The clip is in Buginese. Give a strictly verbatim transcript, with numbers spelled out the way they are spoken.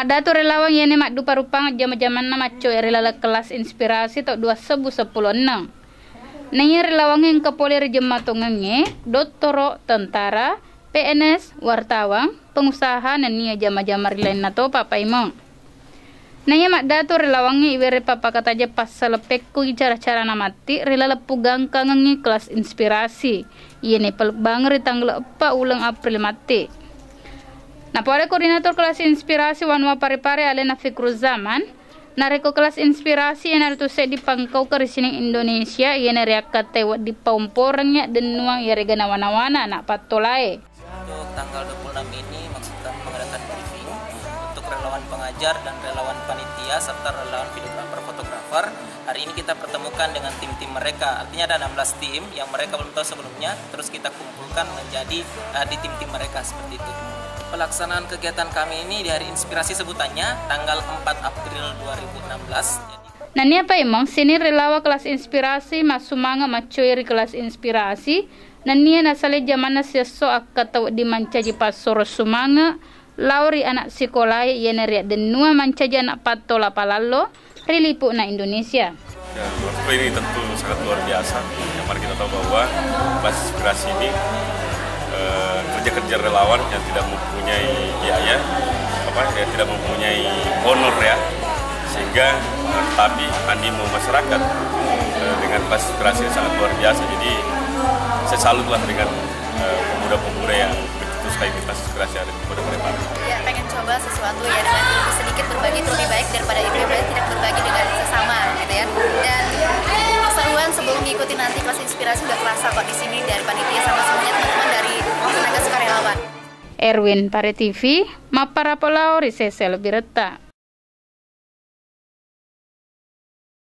Datu relawang iyana maddupa-rupang jama-jamanna maccoe ri laleng kelas inspirasi tau dua sebbu seppulo enneng. Naiya relawang engka pole ri jemmatongengnge, dottoro, tentara, P N S, wartawan, pengusaha, nennia jama-jama ri lainna topa paimeng. Naiya maddatu relawangnge iwere pappakatajeng passaleng pekkugi cara-carana matti ri laleng pugangkangengngi kelas inspirasi, iyena ipalebbangeng ri tanggal eppa uleng April matti. Napoada koordinator kelas inspirasi Wanua Parepare alena Fikruzzaman, narekko kelas inspirasi iyanaritu seddi pangkaukeng ri sining Indonesia iyena riakkattai wedding paumporengngi addennuang iyarega nawa-nawana anak pattolae. Untuk tanggal dua puluh enam ini, maksud kami mengadakan briefing untuk relawan pengajar dan relawan panitia serta relawan videographer, fotografer. Hari ini kita pertemukan dengan tim-tim mereka. Artinya ada enam belas tim yang mereka belum tahu sebelumnya, terus kita kumpulkan menjadi, eh, di tim-tim mereka seperti itu. Pelaksanaan kegiatan kami ini di hari inspirasi sebutannya tanggal empat April dua ribu enam belas. Nennia paimeng sining relawa kelas inspirasi massumanga maccoe ri kelas inspirasi, nennia nasalai jamanna siesso akkata wedding mancaji passoro sumanga lao ri anak sikolae iyana riaddennuang mancaji anak pattola palallo ri lipu'na Indonesia. Ya, menurutku ini tentu sangat luar biasa. Yang mana kita tahu bahwa kelas inspirasi ini, eh, kerja-kerja relawan yang tidak mempunyai biaya, apa, yang tidak mempunyai honor ya, sehingga, eh, tapi animo masyarakat, eh, dengan kelas inspirasi yang sangat luar biasa. Jadi saya salutlah dengan, eh, pemuda-pemuda yang begitu suka ikut kelas inspirasi ada di Kota Parepare. Ya, pengen coba sesuatu ya dengan ilmu sedikit berbagi itu lebih baik daripada ilmu yang banyak tidak berbagi dengan sesama gitu ya. Dan keseruan sebelum diikuti nanti kelas inspirasi udah kerasa kok di sini dari panitia sama semuanya teman-teman dari tenaga sukarelawan. Erwin, Pare T V, mapparapo lao ri sese lebbi retta.